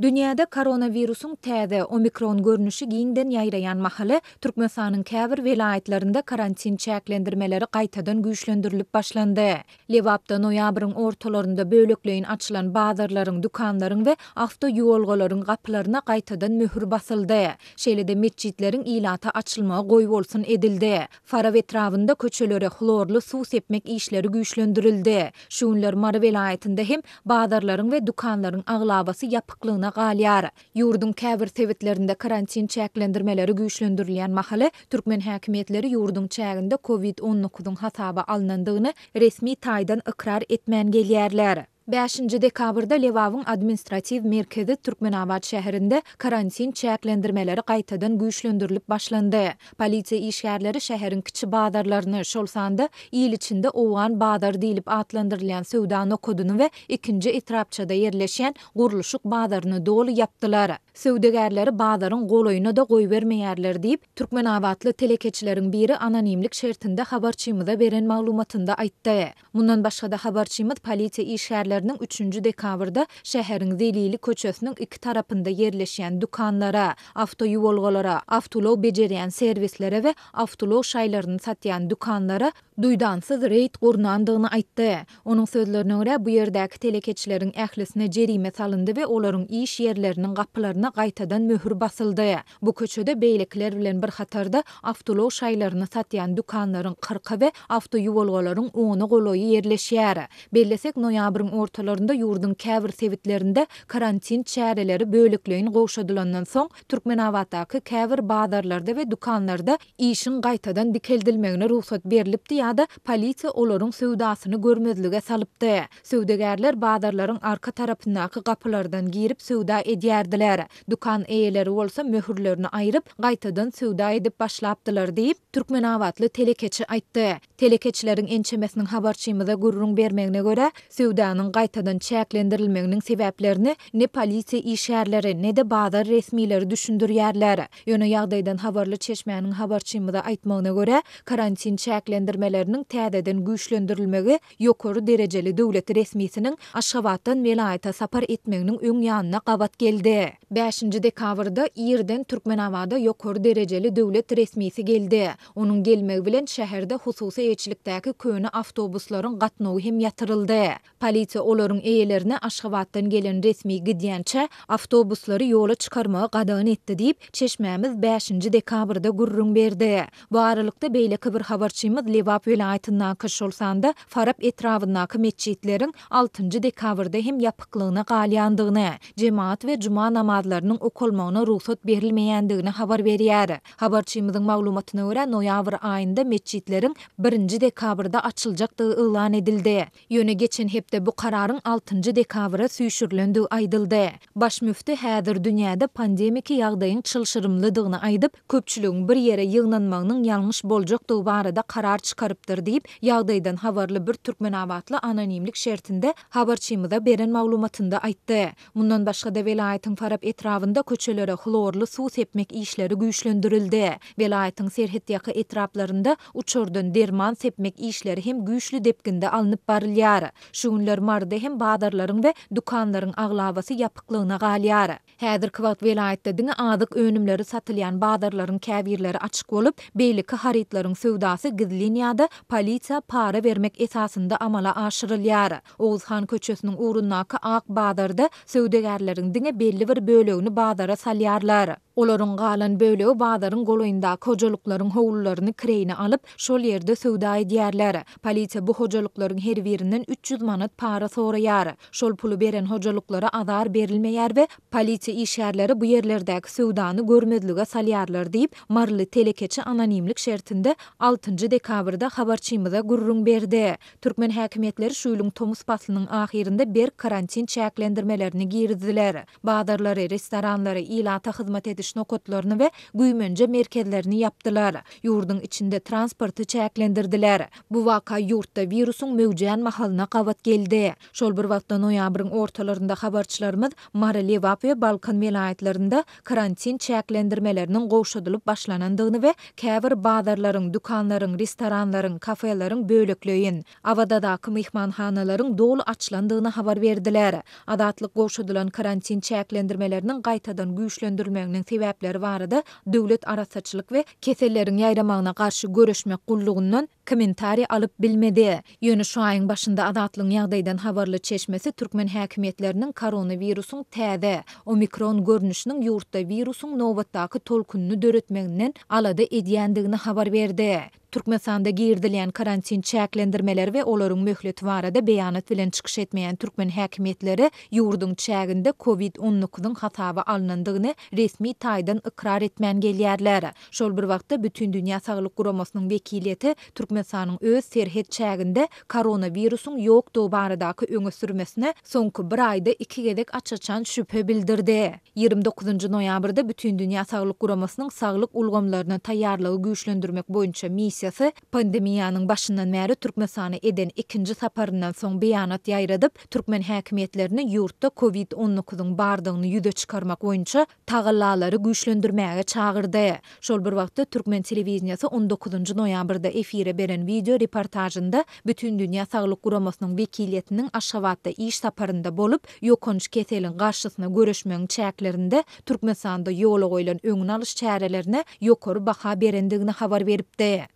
Dünýäde koronawirusyň täze, omikron görnüşi giňden ýaýraýan mahaly, Türkmenistanyň käbir welaýatlarynda karantin çäklendirmeleri gaýtadan güýçlendirilip başlandy. Lebapda noýabryň ortalarynda bölekleýin açylan bazarlaryň, dükanlaryň we awtoýuwalgalaryň gapylaryna gaýtadan möhür basyldy. Şeýle-de metjitleriň ilata açylmagy goýbolsun edildi. Farap etrabynda köçelere hlorly suw sepmek işleri güýçlendirildi. Şu günler Mary welaýatynda hem bazarlaryň we dükanlaryň aglabasy ýapyklygyna galýar. Ýurduň käbir sebitlerinde karantin çäklendirmeleri güýçlendirilýän mahaly, türkmen häkimiýetleri ýurduň çäginde covid 19-yň hasaba alnandygyny resmi taýdan ykrar etmän gelýärler. Bäşinji dekabrda Lebabyň administratiw merkezi Türkmenabat şäherinde karantin çäklendirmeleri gaýtadan güýçlendirilip başlandy. Polisiýa işgärleri şäheriň kiçi bazarlaryny, şol sanda il içinde Owgan bazary diýlip atlandyrylýan söwda nokadyny we ikinji etrapçada ýerleşýän gurluşyk bazaryny doly ýapdylar. Söwdagärleri bazaryň golaýyna-da goýbermeýärler diýip, türkmenabatly telekeçileriň biri anonimlik şertinde habarçymyza beren maglumatynda aýtdy. Mundan başga-da, habarçymyz polisiýa işgärleriniň üçünji dekabrda şäheriň Zelili köçesiniň iki tarapynda ýerleşýän dükanlara, awtoýuwalgalara, awtoulag bejerýän serwislere we awtoulag şaýlaryny satýan dükanlara duýdansyz reýd gurnandygyny aýtdy. Onuň sözlerine görä, bu ýerdäki telekeçileriň ählisine jerime salyndy we olaryň iş ýerleriniň gapylaryna gaýtadan möhür basyldy. Bu köçede beýlekiler bilen bir hatarda awtoulag şaýlaryny satýan dükanlaryň kyrky we awtoýuwalgalaryň ona golaýy ýerleşýär. Bellesek, noýabryň ortalarynda ýurduň käbir sebitlerinde karantin çäreleri bölekleýin gowşadylandan soň, Türkmenabatdaky käbir bazarlarda we dükanlarda işiň gaýtadan dikeldilmegine rugsat berlipdi ýa-da polisiýa olaryň söwdasyny görmezlige salypdy. Söwdagärler bazarlaryň arka tarapyndaky gapylardan girip söwda edýärdiler. Dükan eýeleri bolsa möhürlerini aýryp, gaýtadan söwda edip başlapdylar diýip, türkmenabatly telekeçi aýtdy. Telekeçileriň ençemesiniň habarçymyza gürrüň bermegine görä, söwdanyň gaýtadan çäklendirilmeginiň sebäplerini ne polisiýa işgärleri, ne-de bazar resmileri düşündirýärler. Ýöne ýagdaýdan habarly çeşmäniň habarçymyza aýtmagyna görä, karantin çäklendirmeleriniň täzeden güýçlendirilmegi ýokary derejeli döwlet resmisiniň Aşgabatdan welaýata sapar etmeginiň öň ýanyna gabat geldi. Bäşinji dekabrda irden Türkmenabada ýokary derejeli döwlet resmisi geldi. Onuň gelmegi bilen şäherde hususy eýeçilikdäki köne awtobuslaryň gatnawy hem ýatyryldy. Polisiýa olaryň eýelerine Aşgabatdan gelen resmi gidýänçä awtobuslary ýola çykarmagy gadagan etdi diýip, çeşmämiz bäşinji dekabrda gürrüň berdi. Bu aralykda, beýleki bir habarçymyz Lebap welaýatyndaky, şol sanda Farap etrabyndaky metjitleriň altynjy dekabrda hem ýapyklygyna galýandygyny, jemagat we juma namazlarynyň okalmagyna rugsat berilmeýändigini habar berýär. Habarçymyzyň maglumatyna görä, noýabr aýynda metjitleriň birinji dekabrda açyljakdygy yglan edildi. Ýöne geçen hepde bu kararyň altynjy dekabra süýşürilendigi aýdyldy. Baş müfti häzir dünýäde pandemiki ýagdaýyň çylşyrymlydygyny aýdyp, köpçüligiň bir ýere ýygnanmagynyň ýalňyş boljakdygy barada karar çykarypdyr diýip, ýagdaýdan habarly bir türkmenabatly anonimlik şertinde habarçymyza beren maglumatynda aýtdy. Mundan başga-da, welaýatyň Farap etrabynda köçelere hlorly suw sepmek işleri güýçlendirildi. Welaýatyň serhetýaka etraplarynda uçardan derman sepmek işleri hem güýçli depginde alnyp barylýar. Şu günler Maryda hem bazarlaryň we dükanlaryň aglabasy ýapyklygyna galýar. Häzirki wagt welaýatda diňe azyk önümleri satylýan bazarlaryň käbirleri açyk bolup, beýleki harytlaryň söwdasy gizlin ýa-da polisiýa para bermek esasynda amala aşyrylýar. Oguzhan köçesiniň ugrundaky ak bazarda söwdagärleriň diňe belli bir bölegini bazara salýarlar. Olaryň galan bölegi bazaryň golaýyndaky hojalyklaryň howlularyny kireýine alyp, şol ýerde söwda edýärler. Polisiýa bu hojalyklaryň her birinden 300 manat para soraýar. Şol puly beren hojalyklara azar berilmeýär we polisiýa işgärleri bu ýerlerdäki söwdany görmezlige salýarlar diýip, maryly telekeçi anonimlik şertinde altynjy dekabrda habarçymyza gürrüň berdi. Türkmen häkimiýetleri şu ýylyň tomus paslynyň ahyrynda berk karantin çäklendirmelerini girizdiler. Bazarlary, restoranlary, ilata hyzmat ediş. ediş nokatlaryny we güýmenje merkezlerini ýapdylar. Ýurduň içinde transporty çäklendirdiler. Bu waka ýurtda wirusyň möwjän mahalyna gabat geldi. Şol bir wagtda noýabryň ortalarynda habarçylarymyz Mary, Lebap we Balkan welaýatlarynda karantin çäklendirmeleriniň gowşadylyp başlanandygyny we käbir bazarlaryň, dükanlaryň, restoranlaryň, kafeleriň bölekleýin, Awazadaky myhmanhanalaryň doly açylandygyny habar berdiler. Azatlyk gowşadylan karantin çäklendirmeleriniň gaýtadan güýçlendirilmeginiň sebäpleri barada Döwlet arassaçylyk we keselleriň ýaýramagyna garşy göreşmek gullugyndan kommentariý alyp bilmedi. Ýöne şu aýyň başynda Azatlygyň ýagdaýdan habarly çeşmesi türkmen häkimiýetleriniň koronawirusyň täze, omikron görnüşiniň ýurtda wirusyň nobatdaky tolkunyny döretmeginden alada edýändigini habar berdi. Türkmenistanda girizilýän karantin çäklendirmeleri we olaryň möhleti barada beýanat bilen çykyş etmeýän türkmen häkimiýetleri ýurduň çäginde covid on dokuzyň hasaba alnandygyny resmi taýdan ykrar etmän gelýärler. Şol bir wagtda, Bütindünýä Saglyk Guramasynyň wekiliýeti Türkmenistanyň öz serhet çäginde koronawirusyň ýokdugy baradaky öňe sürmesine soňky bir aýda iki gezek aç-açan şübhe bildirdi. 29 noýabrda Bütindünýä Saglyk Guramasynyň saglyk ulgamlaryna taýýarlygy güýçlendirmek boýunça missiýasy pandemiýanyň başyndan bäri Türkmenistana eden ikinji saparyndan soň beýanat ýaýradyp, türkmen häkimiýetlerini ýurtda covid on dokuzyň bardygyny ýüze çykarmak boýunça tagallalary güýçlendirmäge çagyrdy. Şol bir wagtda, türkmen telewideniýesi on dokuzynjy noýabrda efire beren wideo reportažynda Bütindünýä Saglyk Guramasynyň wekiliýetiniň Aşgabatda iş saparynda bolup, ýokanç keseliň garşysyna göreşmegiň çäklerinde Türkmenistanda ýola goýlan öňüni alyş çärelerine ýokary baha berendigini habar beripdi.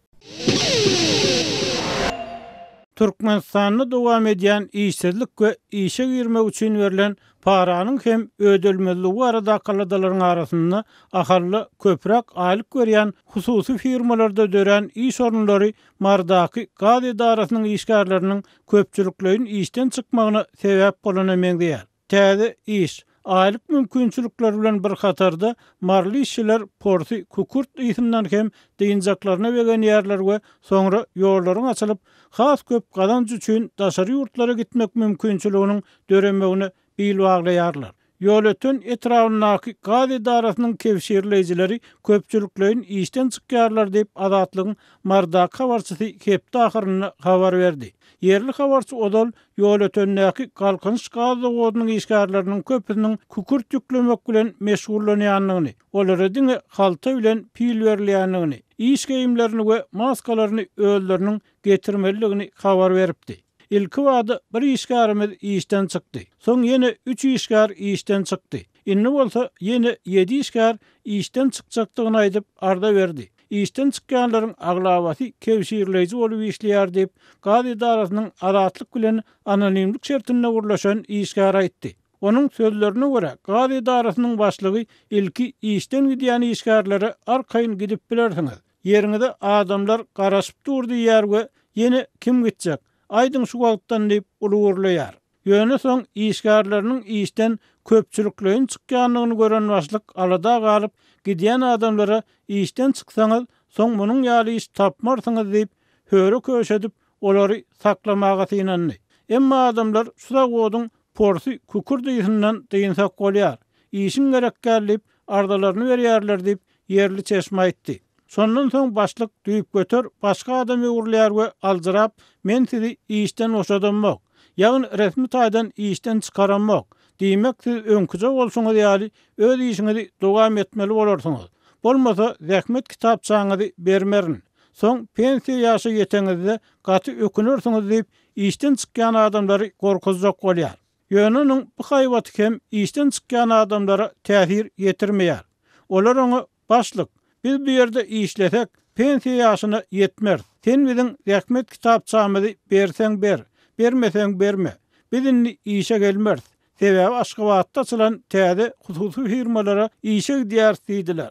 Türkmenistanda dowam edýän işsizlik we işe girmek üçin berlen paranyň hem ödelmezligi baradaky aladalaryň arasynda Ahalda köpräk aýlyk berýän hususy firmalarda dörän iş orunlary Marydaky gaz edarasynyň işgärleriniň köpçülikleýin işden çykmagyna sebäp bolana meňzeýär. Täze iş, aýlyk mümkinçilikleri bilen bir hatarda maryly işçiler porsy kükürt ysyndan hem dynjaklaryna begenýärler we soňra ýollaryň açylyp, has köp gazanç üçin daşary ýurtlara gitmek mümkinçiliginiň döremegine bil baglaýarlar. Ýolöten etrabyndaky gaz edarasynyň kebşirleýjileri köpçülikleýin işden çykýarlar diýip, Azatlygyň Marydaky habarçysy hepde ahyrynda habar berdi. Ýerli habarçy ozal Ýolötendäki Galkynyş gaz zawodynyň işgärleriniň köpüsiniň kükürt ýüklemek bilen meşgullanýandygyny, olara diňe halta bilen pil berilýändigini, iş geýimlerini we maskalaryny özleriniň getirmelidigini habar beripdi. Ilkibada bir işgärimiz işden çykdy. Soň ýene üç işgär işden çykdy. Indi bolsa ýene ýedi işgär işden çykjakdygyny aýdyp, arza berdi. Işden çykýanlaryň aglabasy kebşirleýji bolup işleýär diýip, gaz edarasynyň Azatlyk bilen anonimlik şertinde gürleşen işgäri aýtdy. Onuň sözlerine görä, gaz edarasynyň başlygy ilki işden gidýän işgärlere arkaýyn gidip bilersiňiz, ýeriňize adamlar garaşyp dur diýýär we ýene kim gitjek, aýdyň şu wagtdan diýip uly gürleýär. Ýöne soň işgärleriniň işden köpçülikleýin çykýandygyny gören başlyk alada galyp, gidýän adamlara işden çyksaňyz, soň munuň ýaly iş tapmarsyňyz diýip, höre-köşe edip, olary saklamaga synandy. Emma adamlar şu zawodyň porsy kükürt ysyndan dynsak bolýar, işiň gerek däl diýip, arzalaryny berýärler diýip, ýerli çeşme aýtdy. Şondan soň başlyk düýpgöter başga adam öwrülýär we aljyrap, Men sizi işden boşadamok. Ýagny resmi taýdan işden çykaramok. Diýmek siz öňküje bolşuňyz ýaly öz işiňizi dowam etmeli bolarsyňyz. Bolmasa zähmet kitapçaňyzy bermerin. Soň pensiýa ýaşa ýeteňizde gaty ökünersiňiz diýip, işden çykýan adamlary gorkuzjak bolýar. Ýöne onuň bu haýbaty hem işden çykýan adamlara täsir ýetirmeýär. Olar oňa, Başlyk, biz bu ýerde işlesek, pensiýa ýaşyna ýetmeris. Sen biziň zähmet kitapçamyzy berseň ber, bermeseň berme. Biz indi işe gelmeris. Sebäbi Aşgabatda açylan täze hususy firmalara işe gidýäris diýdiler.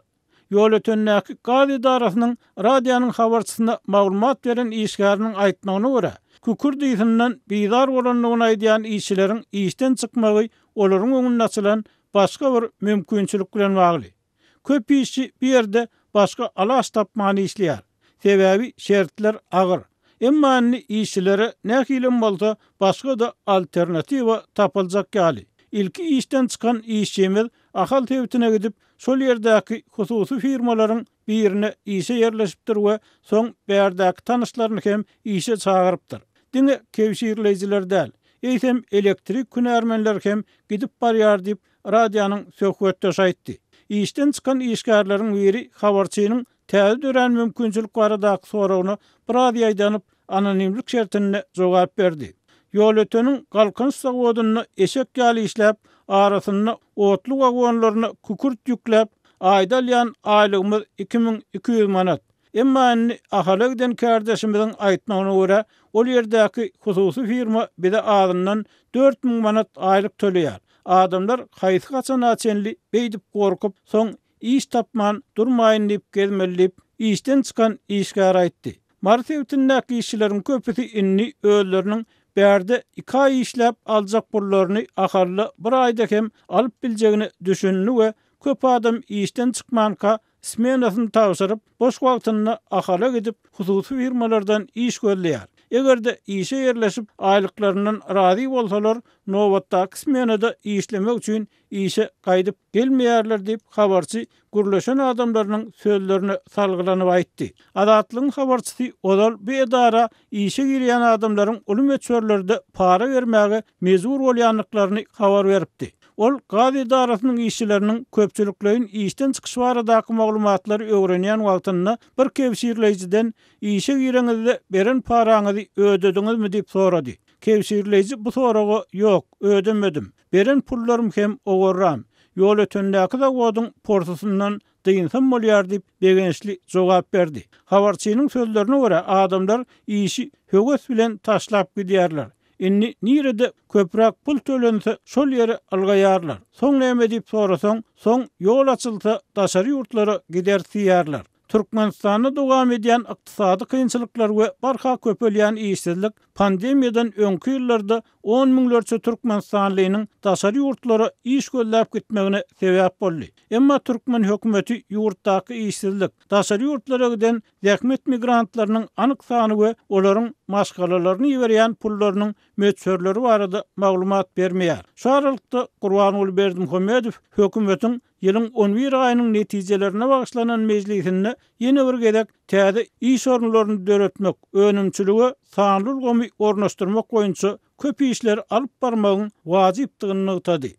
Ýolötendäki gaz edarasynyň radionyň habarçysyna maglumat beren işgäriniň aýtmagyna görä, kükürt ysyndan bizar bolandygyny aýdýan işçileriň işden çykmagy olaryň öňünde açylan başga bir mümkinçilik bilen bagly. Köp işçi bu ýerde başga alaç tapman işleýär. Sebäbi şertler agyr. Emma indi işçilere nähilem bolsa başga-da alternatiwa tapyljak ýaly. Ilki işden çykan işçimiz Ahal sebitine gidip, şol ýerdäki hususy firmalaryň birine işe ýerleşipdir we soň bärdäki tanyşlaryny hem işe çagyrypdyr. Diňe kebşirleýjiler däl, eýsem elektrik hünärmenleri hem gidip barýar diýip, radionyň söhbetdeşi aýtdy. Işden çykan işgärleriň biri habarçynyň täze dörän mümkinçilik baradaky soragyna biraz ýaýdanyp, anonimlik şertinde jogap berdi. Ýolöteniň Galkynyş zawodynda eşek ýaly işläp, arasynda otly wagonlaryna kükürt ýükläp, aýda alýan aýlygymyz 2200 manat. Emma indi Ahala giden kärdeşimiziň aýtmagyna görä, ol ýerdäki hususy firma bize azyndan 4000 manat aýlyk töleýär. Adamlar haýsy haçana çenli beýdip gorkup, soň iş tapman durmaýyn diýip gezmeli diýip, işden çykan işgär aýtdy. Mary sebitindäki işçileriň köpüsi indi özleriniň bärde iki aý işläp aljak pullaryny Ahalda bir aýda hem alyp biljegine düşündi we köp adam işden çykmanka smenasyny tabşyryp, boş wagtynda Ahala gidip, hususy firmalardan iş gözleýär. Eger-de işe ýerleşip, aýlyklaryndan razy bolsalar, nobatdaky smenada işlemek üçin işe gaýdyp gelmeýärler diýip, habarçy gürleşen adamlarynyň sözlerine salgylanyp aýtdy. Azatlygyň habarçysy ozal bu edara işe girýän adamlaryň uly möçberlerde para bermäge mejbur bolýandyklaryny habar beripdi. Ol gaz edarasynyň işçileriniň köpçülikleýin işden çykyşy baradaky maglumatlary öwrenýän wagtynda bir kebşirleýjiden işe gireňizde beren paraňyzy ödediňizmi diýip sorady. Kebşirleýji bu soraga ýok, ödemedim. Beren pullarym hem owarram. Ýolötendäki zawodyň porsusyndan dynsam bolýar diýip, begençli jogap berdi. Habarçynyň sözlerine görä, adamlar işi höwes bilen taşlap gidýärler. Indi nirede köpräk pul tölense, şol ýere ylgaýarlar. Soň näme diýip sorasaň, soň ýol açylsa daşary ýurtlara gideris diýýärler. Türkmenistanda dowam edýän ykdysady kynçylyklar we barha köpelýän işsizlik pandemiýadan öňki ýyllarda on müňlerçe türkmenistanlynyň daşary ýurtlara iş gözläp gitmegine sebäp boldy. Emma türkmen hökümeti ýurtdaky işsizlik, daşary ýurtlara giden zähmet migrantlarynyň anyk sany we olaryň maşgalalaryna iberýän pullarynyň möçberleri barada maglumat bermeýär. Şu aralykda, Gurbanguly Berdimuhamedow hökümetiň ýylyň on bir aýynyň netijelerine bagyşlanan mejlisinde ýene bir gezek täze iş orunlaryny döretmek, önümçilige sanly ulgamy ornaşdyrmak boýunça köp işleri alyp barmagyň wajypdygyny nygtady.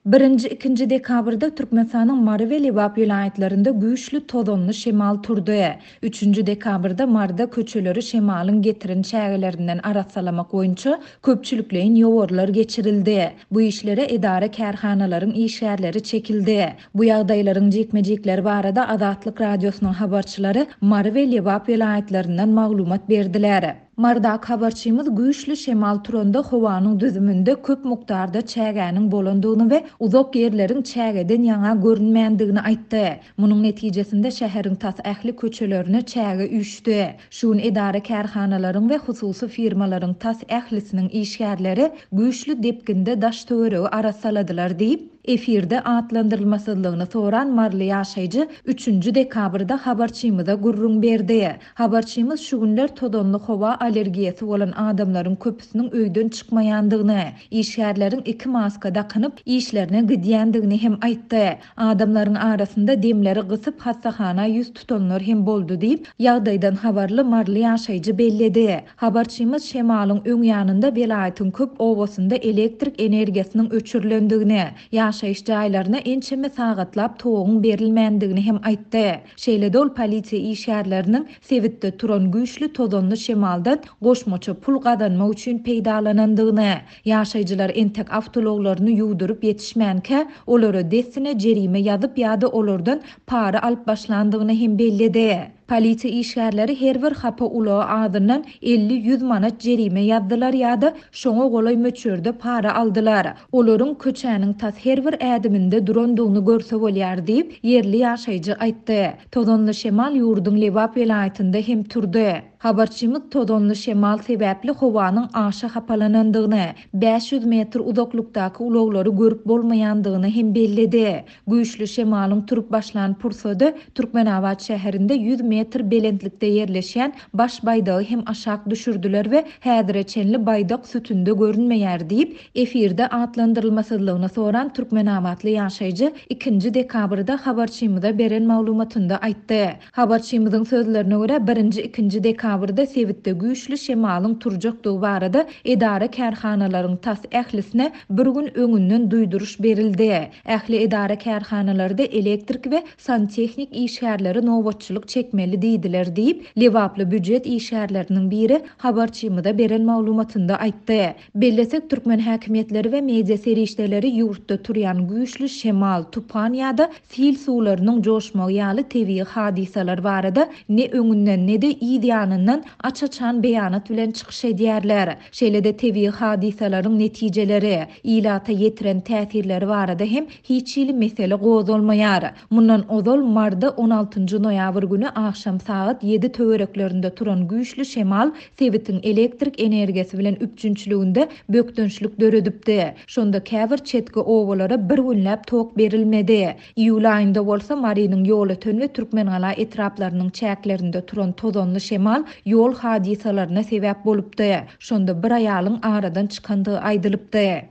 Birinji, ikinji dekabrda Türkmenistanyň Mary we Lebap welaýatlarynda güýçli tozanly şemal turdy. Üçünji dekabrda Maryda köçeleri şemalyň getiren çägelerinden arassalamak boýunça köpçülikleýin ýowarlar geçirildi. Bu işlere edara-kärhanalaryň işgärleri çekildi. Bu ýagdaýlaryň jikme-jikleri barada Azatlyk Radiosynyň habarçylary Mary we Lebap welaýatlaryndan maglumat berdiler. Marydaky habarçymyz güýçli şemal turanda howanyň düzüminde köp mukdarda çägäniň bolandygyny we uzak ýerleriň çägeden ýaňa görünmändigini aýtdy. Munuň netijesinde şäheriň tas ähli köçelerine çäge üýşdi. Şu gün edara-kärhanalaryň we hususy firmalaryň tas ählisiniň işgärleri güýçli depginde daş-töweregi arassaladylar diýip, efirde atlandyrylmasyzlygyny soran maryly ýaşaýjy üçünji dekabrda habarçymyza gürrüň berdi. Habarçymyz şu günler tozanly howa allergiýasy bolan adamlaryň köpüsiniň öýden çykmaýandygyny, işgärleriň iki maska dakynyp, işlerine gidýändigini hem aýtdy. Adamlaryň arasynda demleri gysyp hassahana ýüz tutanlar hem boldy diýip, ýagdaýdan habarly maryly ýaşaýjy belledi. Habarçymyz şemalyň öň ýanynda welaýatyň köp obasynda elektrik energiýasynyň öçürilendigini, ýaşaýyş jaýlaryna ençeme sagatlap toguň berilmändigini hem aýtdy. Şeýle-de ol polisiýa işgärleriniň sebitde turan güýçli tozanly şemaldan goşmaça pul gazanmak üçin peýdalanandygyny, ýaşaýjylar entek awtoulaglaryny ýuwduryp ýetişmänkä, olara dessine jerime ýazyp ýa-da olardan para alyp başlandygyny hem belledi. Polisiýa işgärleri her bir hapa ulaga azyndan 50-ýüz manat jerime ýazdylar ýa-da şoňa golaý möçberde para aldylar. Olaryň köçäniň tas her bir ädiminde durandygyny görse bolýar diýip, ýerli ýaşaýjy aýtdy. Tozanly şemal ýurduň Lebap welaýatynda hem turdy. Habarçymyz tozanly şemal sebäpli howanyň aşa hapalanandygyny, 500 metr uzaklykdaky ulaglary görüp bolmaýandygyny hem belledi. Güýçli şemalyň turup başlan pursady Türkmenabat şäherinde 100 metr. metr belentlikde ýerleşýän baş baýdagy hem aşak düşürdiler we häzire çenli baýdak sütünde görünmeýär diýip, efirde atlandyrylmasyzlygyny soran türkmenabatly ýaşaýjy ikinji dekabrda habarçymyza beren maglumatynda aýtdy. Habarçymyzyň sözlerine görä, birinji-ikinji dekabrda sebitde güýçli şemalyň turjakdygy barada edara-kärhanalaryň tas ählisine bir gün öňünden duýduryş berildi. Ähli edara-kärhanalarda elektrik we santehnik işgärleri nobatçylyk çekmeli diýdiler diýip, lebaply býujet işgärleriniň biri habarçymyza beren maglumatynda aýtdy. Bellesek, türkmen häkimiýetleri we media serişdeleri ýurtda turýan güýçli şemal, tupan ýa-da sil suwlarynyň joşmagy ýaly tebigy hadysalar barada ne öňünden, ne-de yz ýanyndan aç-açan beýanat bilen çykyş edýärler. Şeýle-de tebigy hadysalaryň netijeleri, ilata ýetiren täsirleri barada hem hiç hili mesele gozgalmaýar. Mundan ozal, Maryda on altynjy noýabr güni agşam sagat ýedi töwereklerinde turan güýçli şemal sebitiň elektrik energiýasy bilen üpjünçiliginde bökdençlik döredipdi. Şonda käbir çetki obalara bir günläp tok berilmedi. Iýul aýynda bolsa Marynyň Ýolöten we Türkmengala etraplarynyň çäklerinde turan tozanly şemal ýol hadysalaryna sebäp bolupdy. Şonda bir aýalyň aradan çykandygy aýdylypdy.